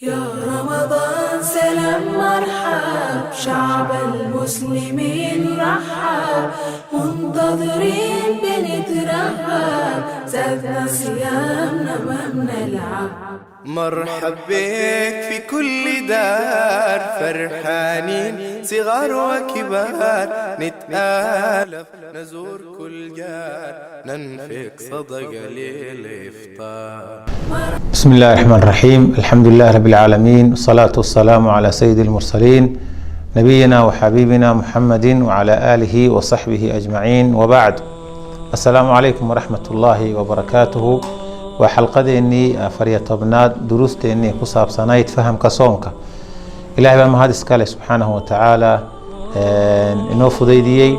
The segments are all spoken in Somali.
يا رمضان سلام مرحب، شعب المسلمين رحب، منتظرين بنترقب، زادنا صيامنا ما بنلعب. مرحب بك في كل دار، فرحانين صغار وكبار، نتآلف نزور كل جار، ننفق صدقة للإفطار. بسم الله الرحمن الرحيم، الحمد لله رب العالمين، والصلاة والسلام على سيد المرسلين، نبينا وحبيبنا محمد وعلى آله وصحبه أجمعين، وبعد، السلام عليكم ورحمة الله وبركاته. Waa xalqadeennii 14aad duruusteennii ku saabsanayd fahamka soonka. Ilahay baa mahad iskale subxaanahu watacaala inoo fudaydiyey.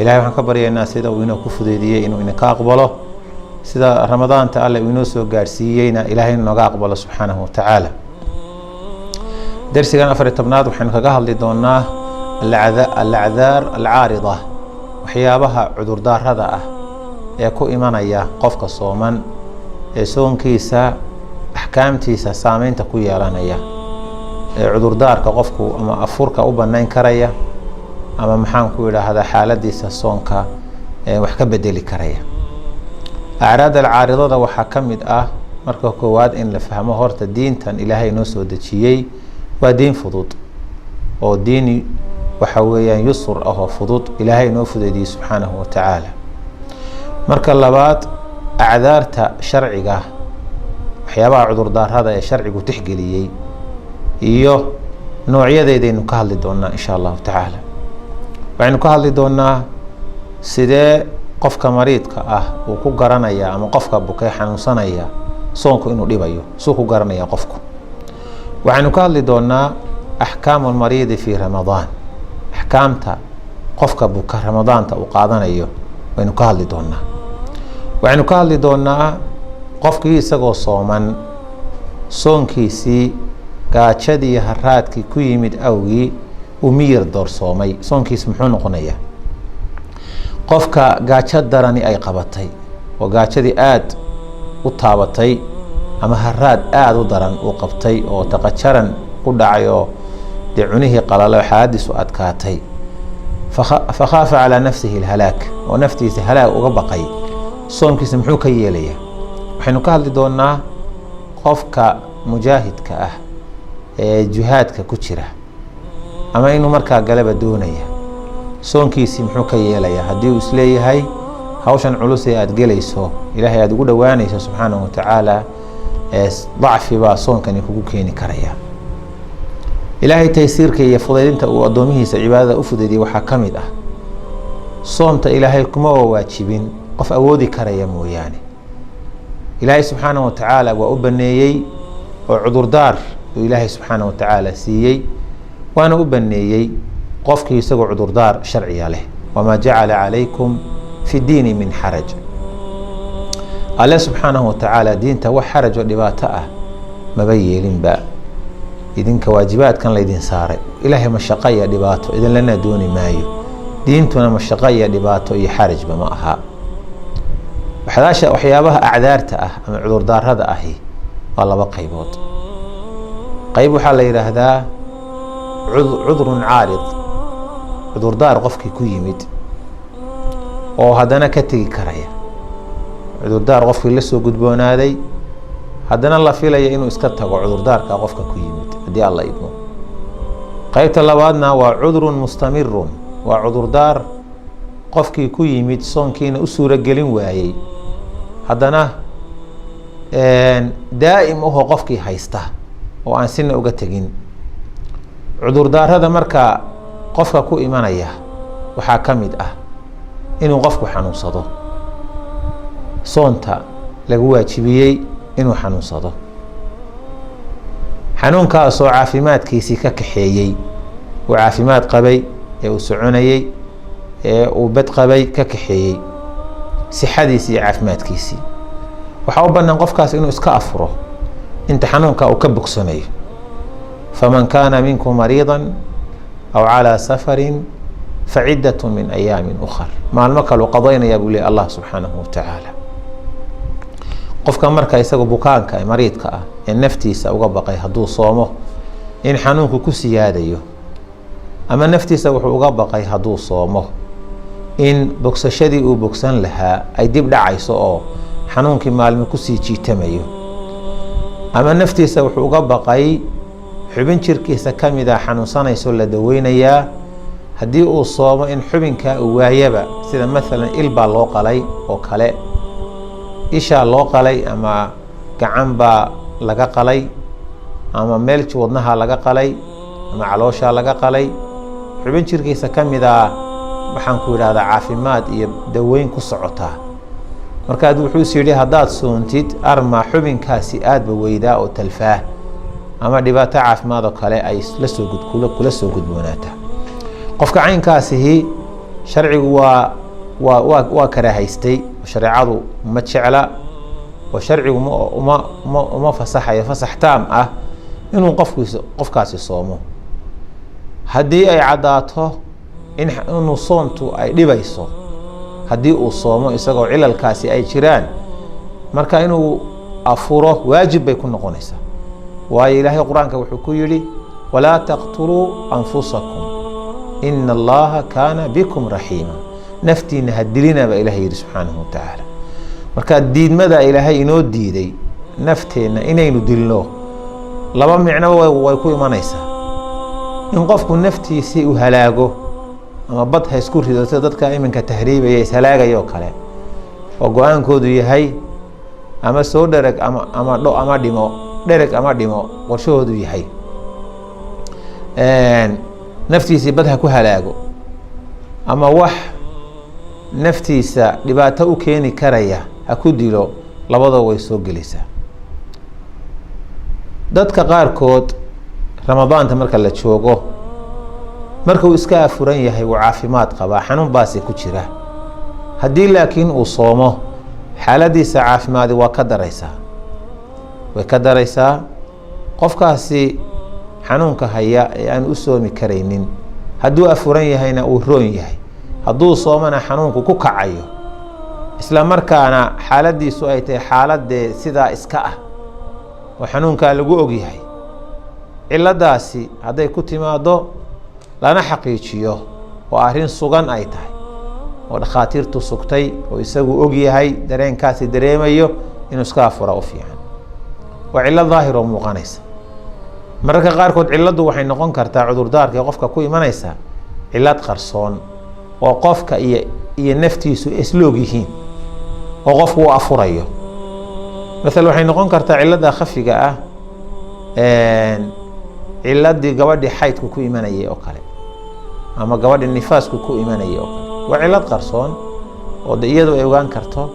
Ilahay waxaan ka baryaynaa sida uu inoo ku fudaydiyey inuu inaka aqbalo, sida Ramadaanta Alle uu inoo soo gaadhsiiyeyna Ilahay inuu naga aqbalo subxaanahu watacaala. Darsigan 14aad waxaynu kaga hadli doonaa alacdaar alcaarida, waxyaabaha cudurdaarada ah ee ku imanaya qofka sooman ee soonkiisa axkaamtiisa saameynta ku yeelanaya, ee cudurdaarka qofku ama afurka u banayn karaya ama, maxaan ku idhaahdaa, xaaladiisa soonka wax ka bedeli karaya. Acraad alcaaridada waxaa ka mid ah, marka koowaad, in la fahmo horta diintan Ilaahay noo soo dejiyey waa diin fudud oo diin waxa weeyaan yusur ah oo fudud Ilaahay noo fudeydiyey subxaanahu watacaala. Marka labaad, acdaarta sharciga, waxyaabaha cudurdaarada ee sharcigu tixgeliyey iyo noocyadeedaynu ka hadli doonaa insha Allahu tacaala. Waxaynu ka hadli doonaa sidee qofka mariidka ah uu ku garanaya ama qofka bukay xanuunsanaya soonku inuu dhibayo, suu ku garanaya qofku. Waxaynu ka hadli doonaa axkaamu almariidi fi Ramadaan, axkaamta qofka buka Ramadaanta uu qaadanayo waynu ka hadli doonaa. Waxaynu ka hadli doonaa qofkii isagoo sooman soonkiisii gaajadii haraadkii ku yimid awgii uu miyir doorsoomay, soonkiisi muxuu noqonayaa? Qofka gaajo darani ay qabatay oo gaajadii aada u taabatay ama haraad aada u daran uu qabtay oo taqajaran ku dhacay oo dee cunihii qalalo, xaaladiisu adkaatay, fakhaafa calaa nafsihi alhalaak, oo naftiisa halaag uga baqay, soonkiisa muxuu ka yeelayaa? Waxaynu ka hadli doonaa qofka mujaahidka ah ee jihaadka ku jira ama inuu markaa galaba doonaya, soonkiisii muxuu ka yeelayaa haddii uu isleeyahay hawshan culus ee aada gelayso, Ilaahay aada ugu dhowaanayso subxaanahu watacaala, dacfi baa soonkani kugu keeni karaya. Ilaahay taysiirka iyo fudaydinta uu addoomihiisa cibaadada u fudaydiyay waxaa ka mid ah soomta Ilaahay kuma waajibin qof awoodi karaya mooyaane. Ilaahay subxaanahu watacaala waa u baneeyey oo cudurdaar uu Ilaahay subxaanahu watacaala siiyey, waana u baneeyey qofkii isagoo cudurdaar sharciga leh. Wamaa jacala calaykum fi diini min xaraj. Alle subxaanahu watacaala diinta wax xaraj oo dhibaato ah maba yeelinba. Idinka waajibaadkan laydin saaray, Ilaahay mashaqo iyo dhibaato idinlana dooni maayo, diintuna mashaqo iyo dhibaato iyo xarajba ma aha. Waxdaasha waxyaabaha acdaarta ah ama cudurdaarada ahi waa laba qaybood. Qayb waxaa la yidhaahdaa cudrun caarid, cudurdaar qofkii ku yimid oo haddana ka tegi karaya, cudurdaar qofkii la soo gudboonaaday haddana la filaya inuu iska tago cudurdaarka qofka ku yimid haddii Alla idmo. Qaybta labaadna waa cudrun mustamirun, waa cudurdaar qofkii ku yimid soonkiina u suuragelin waayey, haddana daa'im ahoo qofkii haysta oo aan sina uga tegin. Cudurdaarada marka qofka ku imanaya waxaa ka mid ah inuu qofku xanuunsado, soonta lagu waajibiyey inuu xanuunsado, xanuunkaasoo caafimaadkiisii ka kaxeeyey, uu caafimaad qabay ee uu soconayey ee uu bad qabay ka kaxeeyey sixadiisii iyo caafimaadkiisii. Waxaa u banaan qofkaas inuu iska afuro inta xanuunka uu ka bogsanayo. Faman kaana minkum mariida aw calىa safarin faciddat min ayaami ukhar, maalmo kaluu qadaynaya buu ley Allah subxaanahu watacaala. Qofka marka isaga bukaanka mariidka ah ee naftiisa uga baqay hadduu soomo in xanuunku ku siyaadayo, ama naftiisa wuxuu uga baqay hadduu soomo in bogsashadii uu bogsan lahaa ay dib dhacayso oo xanuunkii maalmo kusii jiitamayo, ama naftiisa wuxuu uga baqay xubin jirkiisa ka mid a xanuunsanayso la daweynayaa, haddii uu soomo in xubinkaa uu waayaba, sida maalan il baa loo qalay oo kale, ishaa loo qalay ama gacan baa laga qalay ama meel wadnaha laga qalay ama calooshaa laga qalay, xubin jirkiisa ka mid a waxaan ku yidhahdaa caafimaad iyo daweyn ku socotaa. Markaad wuxuu is yidhi haddaad soontid arma xubinkaasi aadba weydaa oo talfaah ama dhibaato caafimaad oo kale ay lasoo kula soo gudboonaataa. Qofka caynkaasihi sharcigu waa karaahaystay, shareecadu ma jecla oo sharcigu ma uma fasaxayo fasax taam ah inuu qofkaasi soomo. Haddii ay caddaato inuu soontu ay dhibayso haddii uu soomo isagoo cilalkaasi ay jiraan, marka inuu afuro waajib bay ku noqonaysaa. Waayo Ilaahay qur-aanka wuxuu ku yidhi: walaa taqtuluu anfusakum ina Allaha kaana bikum raxiima. Naftiina ha dilina baa Ilahay yidhi subxaanahu watacaala. Marka diidmada Ilaahay inoo diiday nafteenna inaynu dilno laba micnoba way ku imanaysaa: in qofku naftiisii uu halaago ama bad ha isku rido, sida dadka iminka tahriibaya ishalaagaya oo kale, oo go-aankoodu yahay ama soo dhereg ama dho ama dhimo, dhereg ama dhimo qorshahoodu yahay, naftiisii bad ha ku halaago ama wax naftiisa dhibaato u keeni karaya ha ku dilo, labadoo way soo gelaysaa. Dadka qaarkood Ramadaanta marka la joogo, marka uu iska afuran yahay wuu caafimaad qabaa, xanuun baase ku jira. Haddii laakiin uu soomo, xaaladiisa caafimaadi waa ka daraysaa, way ka daraysaa. Qofkaasi xanuunka haya ee aan u soomi karaynin, hadduu afuran yahayna uu roon yahay, hadduu soomana xanuunku ku kacayo, isla markaana xaaladiisu ay tahay xaaladee sidaa iska ah oo xanuunkaa lagu ogyahay, ciladaasi hadday ku timaado lana xaqiijiyo oo arrin sugan ay tahay oo dhakhaatiirtu sugtay oo isagu og yahay, dareenkaasi dareemayo, inuu iska afura u fiican. Waa cillo daahir oo muuqanaysa. Mararka qaarkood cilladdu waxay noqon kartaa cudurdaarka qofka ku imanaysa cillad qarsoon oo qofka iyo naftiisu isloog yihiin oo qofku uu afurayo. Maala waxay noqon kartaa cilladda khafiga ah ciladii gabadhii xaydku ku imanayay oo kale ama gabadhii nifaasku ku imanayay oo kale. Waa cillad qarsoon oo de iyadu ay ogaan karto.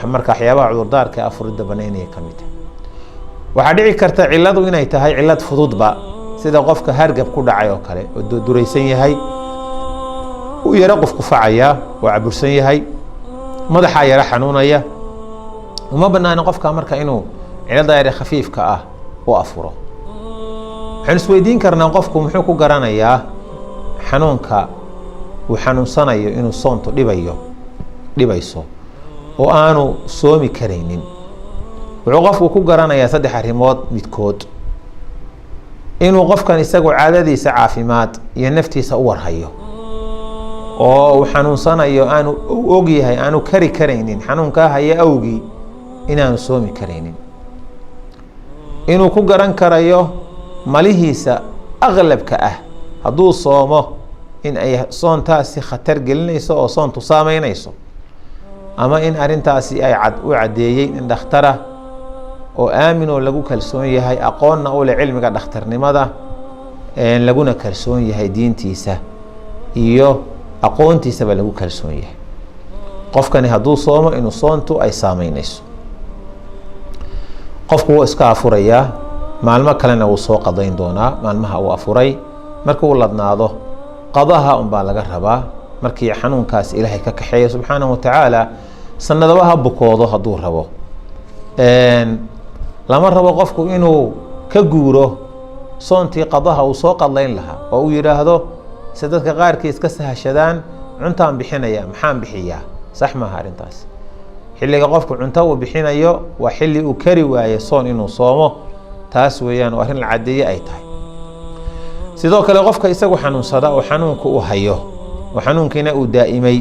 Marka waxyaabaha cudurdaarka afuridda banaynaya ka mid tahay. Waxaa dhici karta cilladu inay tahay cillad fududba, sida qofka hargab ku dhacay oo kale oo duraysan yahay, uu yaro qof kufacayaa oo cabursan yahay, madaxaa yaro xanuunaya. Uma banaana qofka marka inuu cilladda yare khafiifka ah u afuro. Waxaynu isweydiin karnaa, qofku muxuu ku garanayaa xanuunka uu xanuunsanayo inuu soontu dhibayso oo aanu soomi karaynin? Wuxuu qofku ku garanayaa saddex arrimood midkood: inuu qofkan isagu caadadiisa caafimaad iyo naftiisa u warhayo oo uu xanuunsanayo aanu og yahay, aanu kari karaynin xanuunkaa haya awgii inaanu soomi karaynin; inuu ku garan karayo malihiisa aqlabka ah hadduu soomo in ay soontaasi khatar gelinayso oo soontu saameynayso, ama in arrintaasi ay cad u caddeeyey in dhakhtara oo aamin oo lagu kalsoon yahay, aqoonna u leh cilmiga dhakhtarnimada, laguna kalsoon yahay diintiisa iyo aqoontiisaba lagu kalsoon yahay, qofkani hadduu soomo inuu soontu ay saameynayso. Qofku wuu iska afurayaa, maalmo kalena wuu soo qadayn doonaa. Maalmaha uu afuray marka uu ladnaado qadaha unbaa laga rabaa, markii xanuunkaas Ilaahay ka kaxeeya subxaanahu watacaala. Sanadaba ha bukoodo hadduu rabo. Lama rabo qofku inuu ka guuro soontii qadaha uu soo qadlayn lahaa oo uu yidhaahdo, si dadka qaarkiis ka sahashadaan, cuntaan bixinaya, maxaan bixiyaa? Sax maaha arrintaas. Xilliga qofku cunto uu bixinayo waa xilli uu kari waaye soon inuu soomo, taas weeyaan oo arrin la caddeeye ay tahay. Sidoo kale qofka isagu xanuunsada oo xanuunka u hayo oo xanuunkiina uu daa'imay,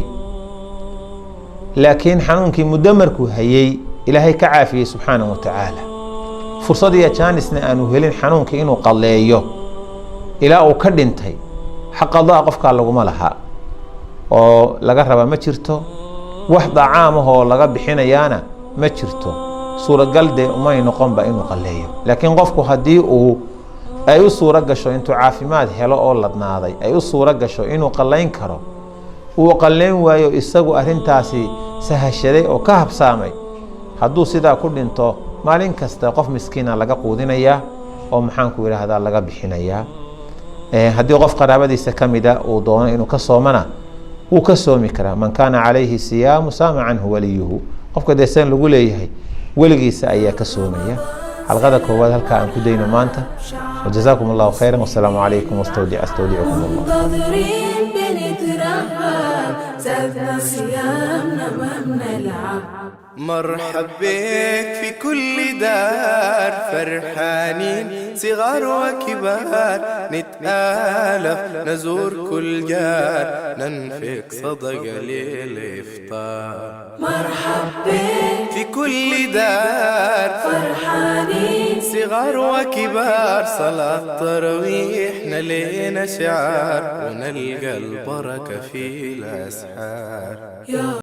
laakiin xanuunkii muddo markuu hayey Ilaahay ka caafiyey subxaanahu wa tacaala, fursad iyo jaanisna aanu helin xanuunkii inuu qalleeyo ilaa uu ka dhintay, xaq qadaa qofkaa laguma laha oo laga rabaa ma jirto, wax dacaamahoo laga bixinayaana ma jirto. Suuragal dee umay noqonba inuu qalleeyo. Laakiin qofku haddii uu ay u suuro gasho intuu caafimaad helo oo ladnaaday ay u suuro gasho inuu qallayn karo, uu qallayn waayo, isagu arrintaasi sahashaday oo ka habsaamay, hadduu sidaa ku dhinto, maalin kasta qof miskiina laga quudinayaa oo maxaanku yidhaahdaa laga bixinayaa. Haddii qof qaraabadiisa ka mida uu doono inuu ka soomana, wuu ka soomi karaa. Man kaana calayhi siyaamu saama canhu waliyuhu, qofka dee seen lagu leeyahay weligiisa ayaa ka soomaya. Xalqada koowaad halkaa aan ku dayno maanta. Wajazaakum Allahu khayra, wasalaamu calaykum, wastawdic astawdicukum Allah. منتظرين بنترقب، زادنا صيامنا ما بنلعب. مرحب بك في كل دار، فرحانين صغار وكبار، نتآلف نزور كل جار، ننفق صدقة للإفطار. مرحب بك في كل دار، فرحانين صغار وكبار، صلاة تراويحنا لينا شعار، ونلقى البركة في الأسحار. يا